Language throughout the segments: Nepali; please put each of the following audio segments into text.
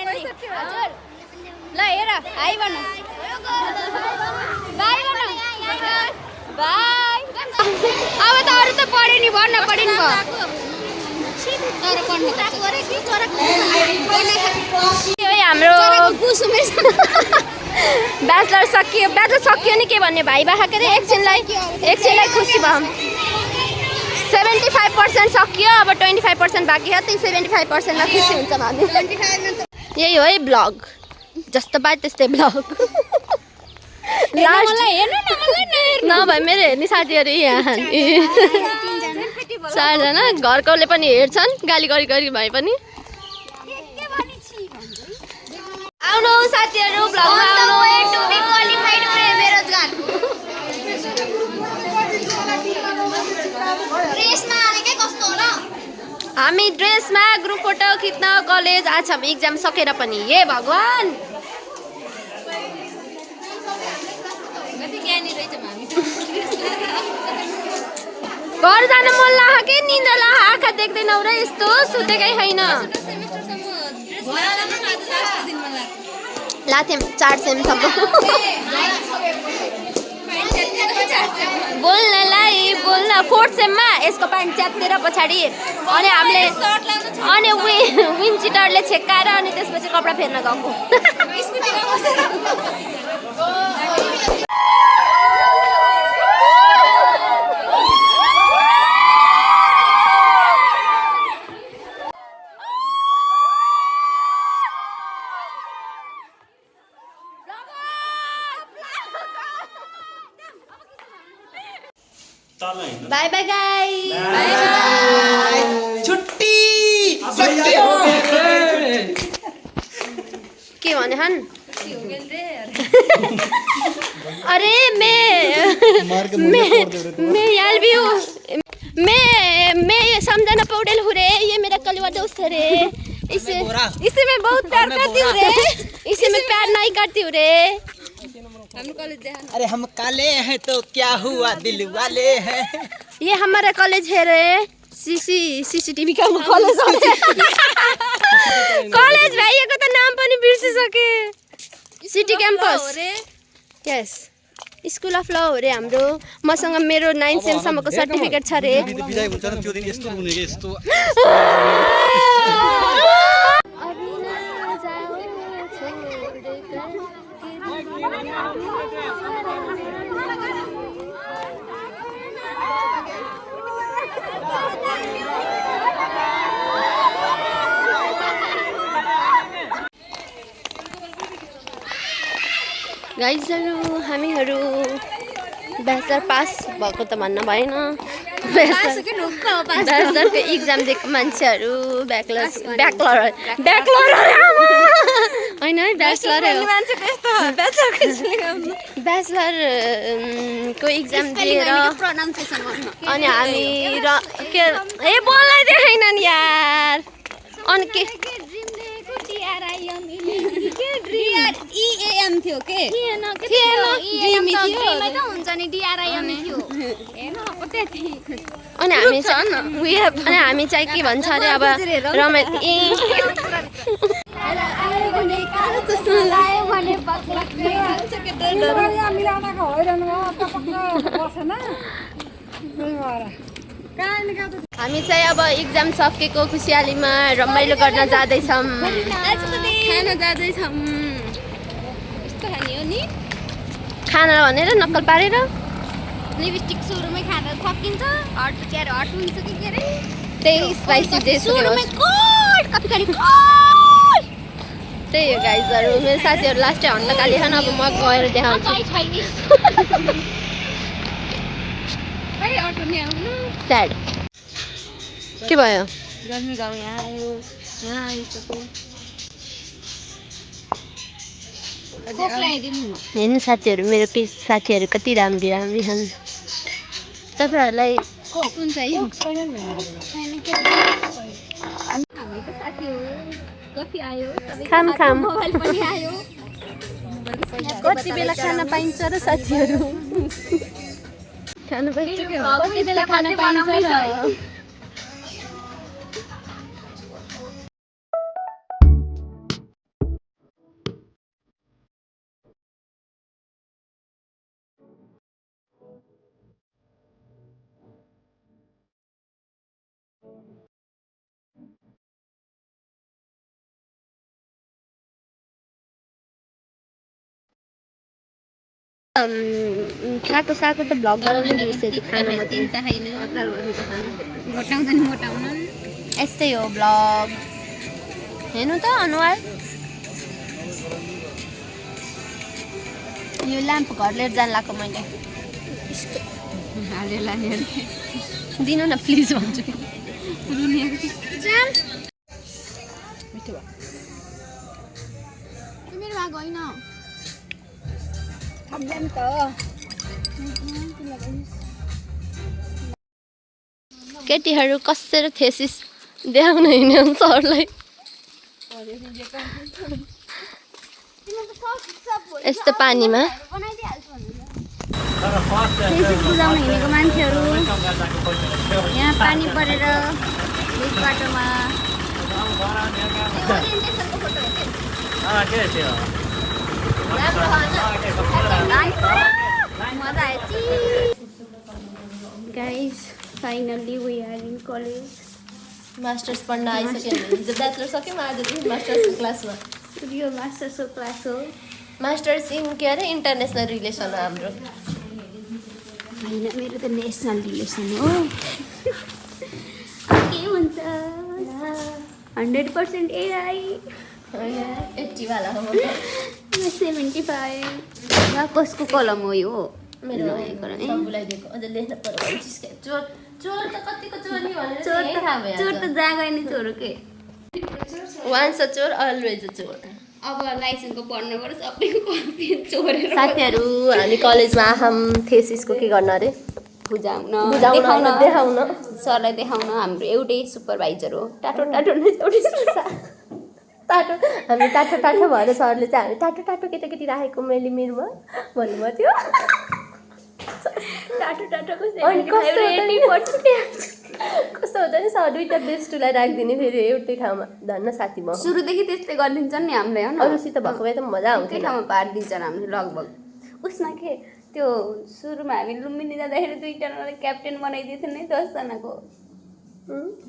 ल हेर हाई भन बाई भन बाई अब त अरु त पढे नि भन्न पढिन भयो तर पढ्नु हाम्रो ब्याचलर सकियो नि के भन्ने भाइ बाखा के एकछिनलाई खुसी भयौँ 75% सकियो अब 25% बाँकी छ त्यही 75% मा खुसी हुन्छ हामी यही हो है ब्लग जस्तो बात त्यस्तै ब्लग लास्ट नभए मेरो हेर्ने साथीहरू यहाँ 4 जना घरकोले पनि हेर्छन् गाली गरी भए पनि आउनु साथीहरू ब्लगमा आउनु टु बी क्वालिफाइड बेरोजगार ड्रेसमा आलेकै कस्तो हो र हामी ड्रेसमा ग्रुप फोटो खिच्न कलेज आछौँ एक्जाम सकेर पनि हे भगवान कति ज्ञानी रहेछौँ हामी घर जान मन लाग्यो के निन्द्रा लाग्यो आँखा देख्दैनौ र यस्तो सुतेकै छैन लाथेम 4 सेमसम्म बोल्न 4th सेममा यसको प्यान्ट च्यातेर पछाडि अनि हामीले अनि विन चिटरले छेक्काएर अनि त्यसपछि कपडा फेर्न गएको bye bye guys bye bye छुट्टी के भने हन अरे मैं यार भी हूँ मैं समझाना पौडेल हूँ रे ये मेरा कलवा दोस्त है रे इसे मैं बहुत प्यार करती हूँ रे इसे मैं प्यार नहीं करती हूँ रे अरे हम काले हैं तो क्या हुआ दिल वाले हैं ये हमारा कॉलेज है रे सीसीटीवी का कॉलेज हो कॉलेज भाइ को त नाम पनि बिर्सिसके city campus yes school of law हो रे हाम्रो मसँग मेरो 9 सेमसम्मको सर्टिफिकेट छ रे बिदाई हुन्छ नि त्यो दिन यस्तो हुने के यस्तो गाइजहरू हामीहरू ब्याचलर पास भएको त भन्न भएन ब्याचलरको इक्जाम दिएको मान्छेहरू ब्याचलर होइन है ब्याचलरको इक्जाम दिएर अनि हामी के ए बोल्नै देखाइन नि यार अनि के DREAM थियो के थिएन ड्रिम थियो त हुन्छ नि DRIM थियो हैन अब त्यति अनि हामी चाहिँ के भन्छ अरे अब रमेश हामी चाहिँ अब इक्जाम सकेको खुसियालीमा रमाइलो गर्न जाँदैछौँ खाना भनेर नक्कल पारेर लिपस्टिक सुरुमै खाना थकिन्छ हट हुन्छ कि के रे त्यही स्पाइसी डिस सुरुमै कफी खाने त्यही हो गाइजहरु मेरो साथीहरु लास्टै हन्टा काली छन् अब म गएर देखाउँछु भाइ अटो नि आउनु स्याड के भयो गर्मी गाउँ यहाँ आयो हेर्नु साथीहरु मेरो साथीहरु कति राम्री छन् तपाईहरुलाई कुन चाहियो कफी आयो खाम मोबाइल पनि आयो कति बेला खाना पाइन्छ र साथीहरु खाना पाइन्छ के हो कति बेला खाना पाइन्छ र खाएको साको त भ्लग बनाउनु बिर्सेछु खाना मात्रै यस्तै हो भ्लग हेर्नु त अनुहार यो ल्याम्प घर लिएर जान लाग्यो मैले दिनु न प्लिज भन्छु मेरो भाग होइन केटीहरू कसरी थेसिस देखाउन हिँड्यो सरलाई यस्तो पानीमा थेसिस बुझाउन हिँडेको मान्छेहरू यहाँ पानी परेर बिच बाटोमा Guys, finally we are in college. Masters पढ्न आइसक्यो हिजो ब्याचलर सक्यौँ आज चाहिँ मास्टर्सको क्लासमा यो मास्टर्सको क्लास हो मास्टर्स इन के अरे इन्टरनेसनल रिलेसन हो हाम्रो होइन मेरो त नेसनल रिलेसन हो के हुन्छ 100% एआई 80 वाला हो 75 कसको कलम हो यो मेरो सबैलाई दिएको अझ लेख्न पर्यो चोर चोर त कतिको चोर नि भनेर चोर त जागा नि चोर के वान्स अ चोर अलवेज अ चोर अब लाइसेन्सको पढ्नु पर्छ सबैको कपी चोरेर साथीहरू हामी कलेजमा आम थेसिसको के गर्न अरे बुझाउन देखाउन सरलाई देखाउन हाम्रो एउटै सुपरभाइजर हो टाटो हामी टाटो भएर सरले चाहिँ हामी टाटो केटाकेटी राखेको मैले मेरोमा भन्नुभएको थियो कस्तो हुन्छ नि सर दुईवटा बेस्टलाई राखिदिने फेरि एउटै ठाउँमा धन्न साथी भयो सुरुदेखि त्यस्तै गरिदिन्छन् नि हामीले होइन अरूसित भएको भए त मजा आउँथ्यो ठाउँमा पारिदिन्छन् हामीले लगभग उसमा के त्यो सुरुमा हामी लुम्बिनी जाँदाखेरि दुईजनालाई क्याप्टेन बनाइदिएको थियो नि 10 जनाको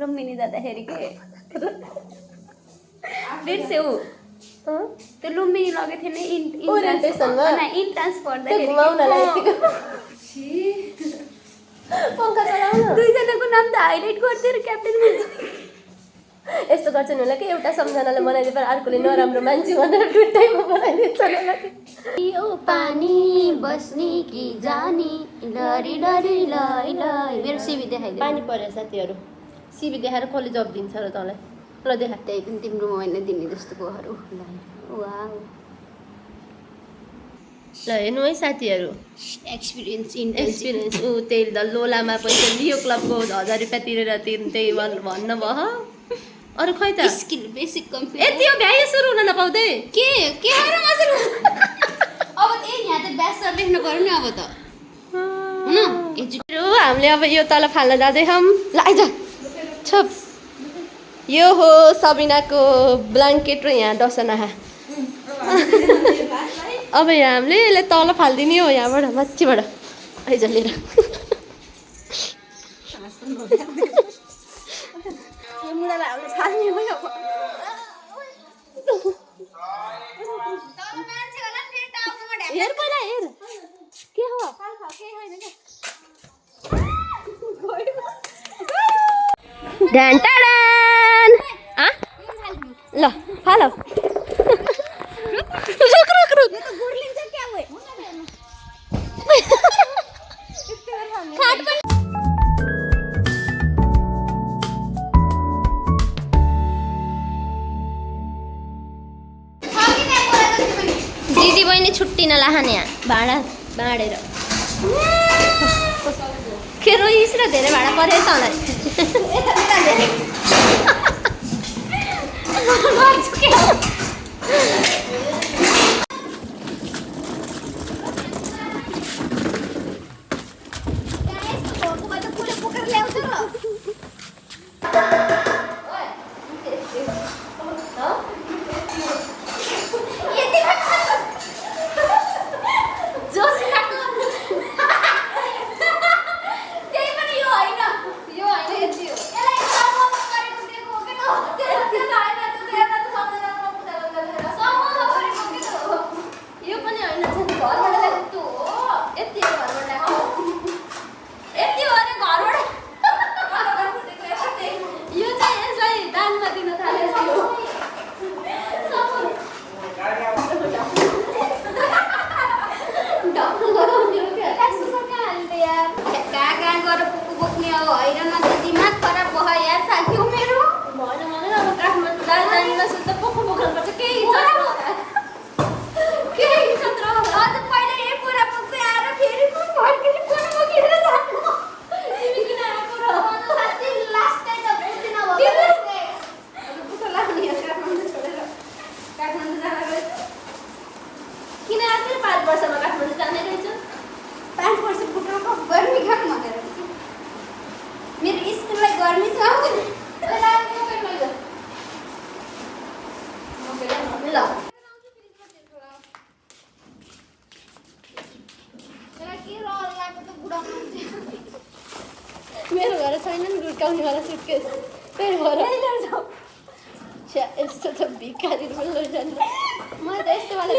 लुम्बिनी जाँदाखेरि के बिर्स्यौ त्यो लुम्बिनी लगेको थियो नि इन्ट्रान्स पढ्दाखेरि दुईजनाको नाम त हाइलाइट गर्थ्यो क्याप्टेन यस्तो गर्छन् होला कि एउटा सम्झनालाई बनाइदिए पर अर्कोले नराम्रो मान्छे भनेर टुट्टैमा बनाइदिन्छ यो पानी बस्ने कि जानी लरी लरी लै लै मेरो सिबी देखाइदियो पानी पर्यो साथीहरू सिबी देखाएर कसले जब दिन्छ र तँलाई ल देखा त्यही पनि तिम्रो मोबाइलमा दिने जस्तोकोहरू वाउ ल हेर्नु है साथीहरू एक्सपिरियन्स ऊ त्यही लोलामा पैसा लियो क्लबको 1000 रुपियाँ तिरेर त्यही भन्न भयो अरू खै त स्किल बेसिक कम्प्युटर यति हो भ्याइ सुरु हुन नपाउँदै के हो र मसरु अब त्यही यहाँ त ब्याचलर लेख्न पर्यो नि अब त हैन हामीले अब यो तल फाल्न जाँदैछौँ ल आइज छप यो हो सबिनाको ब्ल्याङ्केट र यहाँ डसना अब यहाँ हामीले यसलाई तल फालिदिने हो यहाँबाट माथिबाट आइज लिएर हेर पहिला हेर के हो ढ्यान टाडान ल फाल रुक दिदी बहिनी छुट्टी नलाखाने यहाँ भाडा बाँडेर के रोइस र धेरै भाडा पऱ्यो तँलाई 5 वर्षमा काठमाडौँ जाने रहेछ 5 वर्ष बुढोको गर्मी खानु भनेर मेरो स्कुललाई गर्मी छ ल मेरो घर छैन नि गुड्काउनेवाला सुटकेस त्यही भएर यस्तो त भिखारी लैजानु म त यस्तोवाला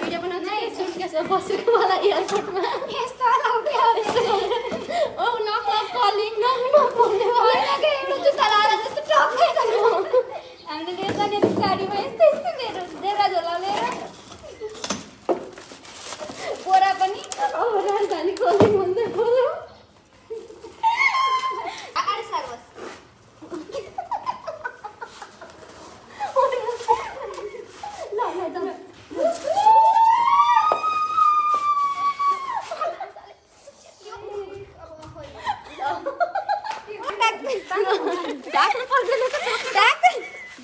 भिडियो बनाउँछु सुटकेसमा बसेको वाला एयरपोर्टमा यस्तो लाउँथ्यो ओ नक्लब कलिङ नबोल्ने जुत्ता लाएर जस्तो टक्कै हामीले लिएर जाने गाडीमा यस्तो यस्तो लिएर देउरा झोला लिएर बोरा पनि अब राजधानी कलिङ भन्दै बोल्यो अगाडि सर्वस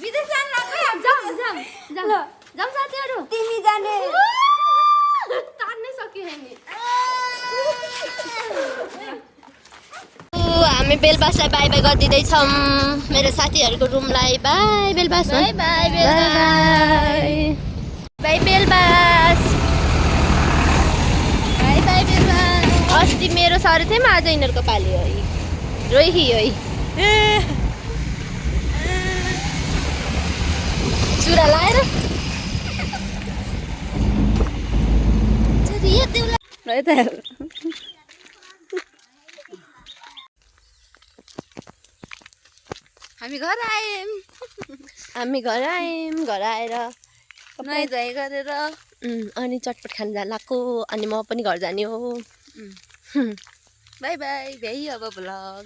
विदेश जान जाऊ साथीहरू तिमी जाने तान्नै सकिएन नि हामी बेलबासलाई बाई बाई गरिदिँदैछौँ मेरो साथीहरूको रुमलाई bye Belbas bye bye bye Belbas bye bye Belbas अस्ति मेरो सर थिएँ आज यिनीहरूको पालि हो रोही है चुरा लाएर हामी घर आयौँ घर आएर नुहाइ गरेर अनि चटपट खान लागेको अनि म पनि घर जाने हो बाई बाई भ्याइ अब भ्लग